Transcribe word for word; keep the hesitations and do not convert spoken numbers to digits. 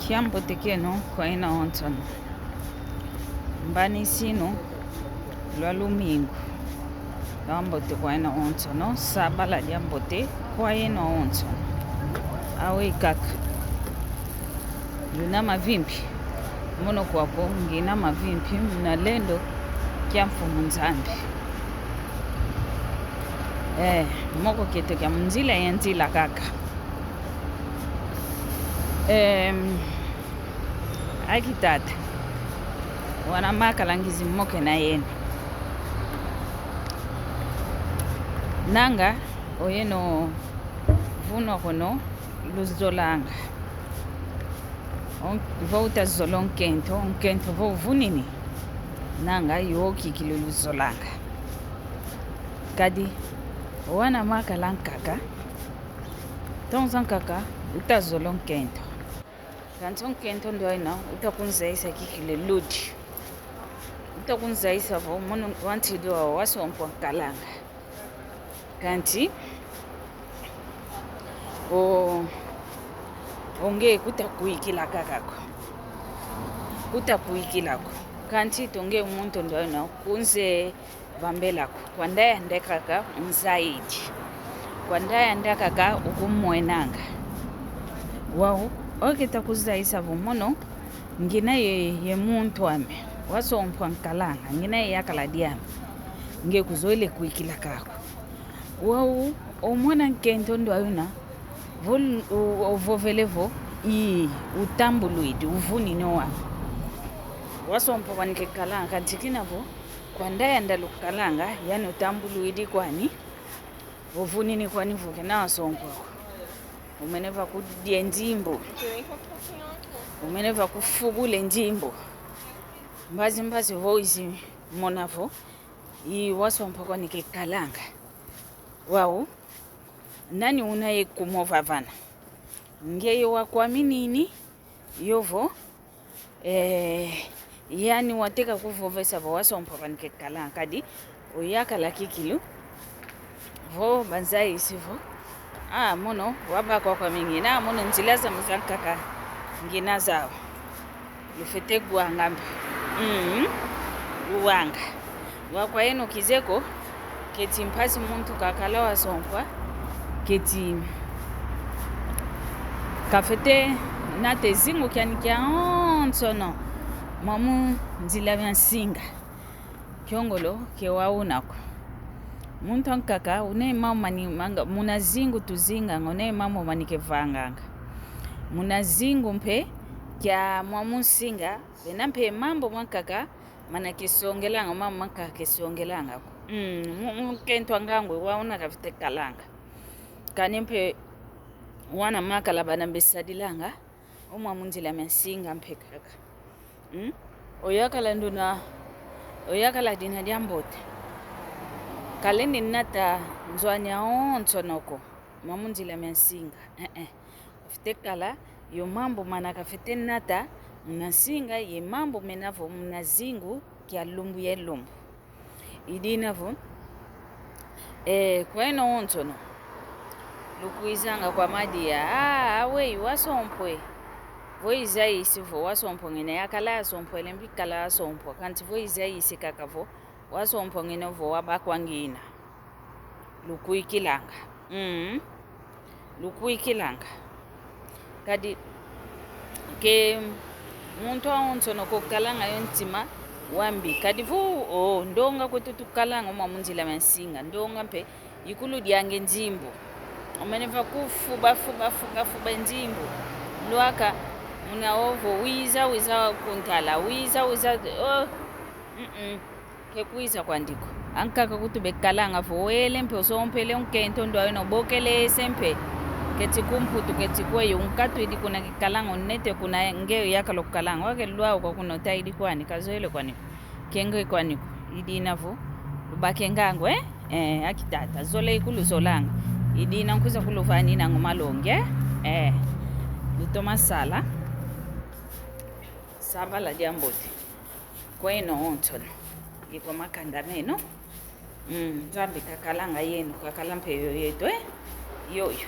Kiambote kieno kwa yeno onsono. Mbanisinu lwa lumingu. Kiambote kwa yeno onsono, sabala diambote kwa yeno onsono. Awe kaka. Luna mavimpi. Mono kwako, ngina mavimpi, muna lendo kia Mfumu Nzambi. Eh, moko kieto kia mu nzila ye nzila kaka. Em, aki tata. Wana makala ngizi moke na yeno. Nanga, oyeno vunwa kono luzolanga. On-, vo uta zola o nkento, o nkento vo uvunini. Nanga, yo kikilu luzolanga. Kadi, wana makala nkaka, tonza nkaka, uta zola o nkento. Kansi o nkento ndo ina, uta kunzayisa kikilu ludi. Uta kunzayisa vo, mono wantidu wa wasompo nkalanga. Kansi, o, onge kuta kwikila kaka ko. Kuta kwikila ko. Kansi tonge muntu ndo ina kunze vambela ko. Kwanda yandi kaka unzayidi. Kwanda yandi kaka ukumwenanga. Wau, oketa kuzayisa vo mono, ngina ye, ye muntu ame. Wasompo nkalanga, ngina ye yakala diame. Nge kuzolele kwikila kaka ko. Wau, omona nkento ndo ayuna, vo, u-, ovovele vo, i, utambulwidi, uvunini wau. Wasompo kwani kekalanga, kansi kina vo, kwanda yandi lukalanga, yani utambulwidi kwani, uvunini kwani vo kena wasompo ko. Umene va kudia nzimbu. Umene va kufugule nzimbu. Mbazi mbazi vo izi mona vo, i wasompo kwani kekalanga. Wau, nani una ye kumovavana? Ngeye wakwaminini, yovo, eh, yani wateka kuvovesa vo wasompo kwani kekalanga kadi, oyakala kikilu, vo banzayisi vo, ah, mono, wabakwa kwami ngina, mono nzila zame zankaka, ngina zau. Lufwete wanga mpe. Mm. Luwanga. Wakwa yeno kize ko, keti mpasi muntu kakala wasompwa, keti kafwete nata e zingu kiani kiaonsono mwa mu nzila mia nsinga. Kiongolo ke wau una ko. Muntu ankaka, una e mambu mani manga, muna zingu tuzinganga, una e mambu mani kevanganga. Muna zingu mpe, kia mwa mu nsinga, bena mpe mambu mankaka, mana kesongelanga, mambu mankaka kesongelanga ko. Mm, mu, mu nkento a ngangu, wau una kafwete kalanga. Kani mpe, wana makala bana mbesadilanga, o mwa mu nzila mia nsinga mpe kaka. Mm? Oyakala nduna, oyakala dina diambote. Kalendi nata nzo ani aonsono ko, mwa mu nzila mia nsinga. Eh, eh. Kafwete kala, yo mambu mana kafwete nata, muna nsinga, ye mambu mena vo muna zingu, kia lumbu ye lumbu. I dina vo, eh, kwa yeno onsono. Lukwizanga kwa madia, ah, aweyi, wasompwe. Vo izayisi vo, wasompwe ngina yakala yasompwele mpe kala yasompwa. Kansi vo izayisi kaka vo, wasompwe ngina vo, wabakwa ngina. Lukwikilanga. Mm. Lukwikilanga. Kadi ke muntu aonsono ko kalanga yo ntima wambi. Kadi vo, o, ndonga kwetu tukalanga mwa mu nzila mia nsinga. Ndonga mpe ikulu diange nzimbu. Omene va kufuba, fuba, fuba, fuba nzimbu. Lwaka, muna ovo, wiza, wiza kuntala, wiza, wiza, oh. Mm-mm. Ke kwiza kwandi ko. Ankaka kutu bekalanga vo wele mpe osompele unkento ndwayo na obokelese mpe. Keti ku Mputu, keti kweyi, unkatwidi kuna kekalanga, unete kuna nge yakala okalanga. Wake lwau kwa kuna otayidi kwani, kazoele kwani ko. Kenge kwani ko. I dina vo lubake ngangu, eh? Eh, aki tata. Zola ikulu zolanga. I dina nkwiza kuluvanina ngo malongi, eh? Eh. Lutoma sala. Sabala diambote. Kwa yeno onsono. Ye kwa makanda meno. Mm, Nzambi kakalanga yeno, kakala mpe yo yeto, eh? Yoyo.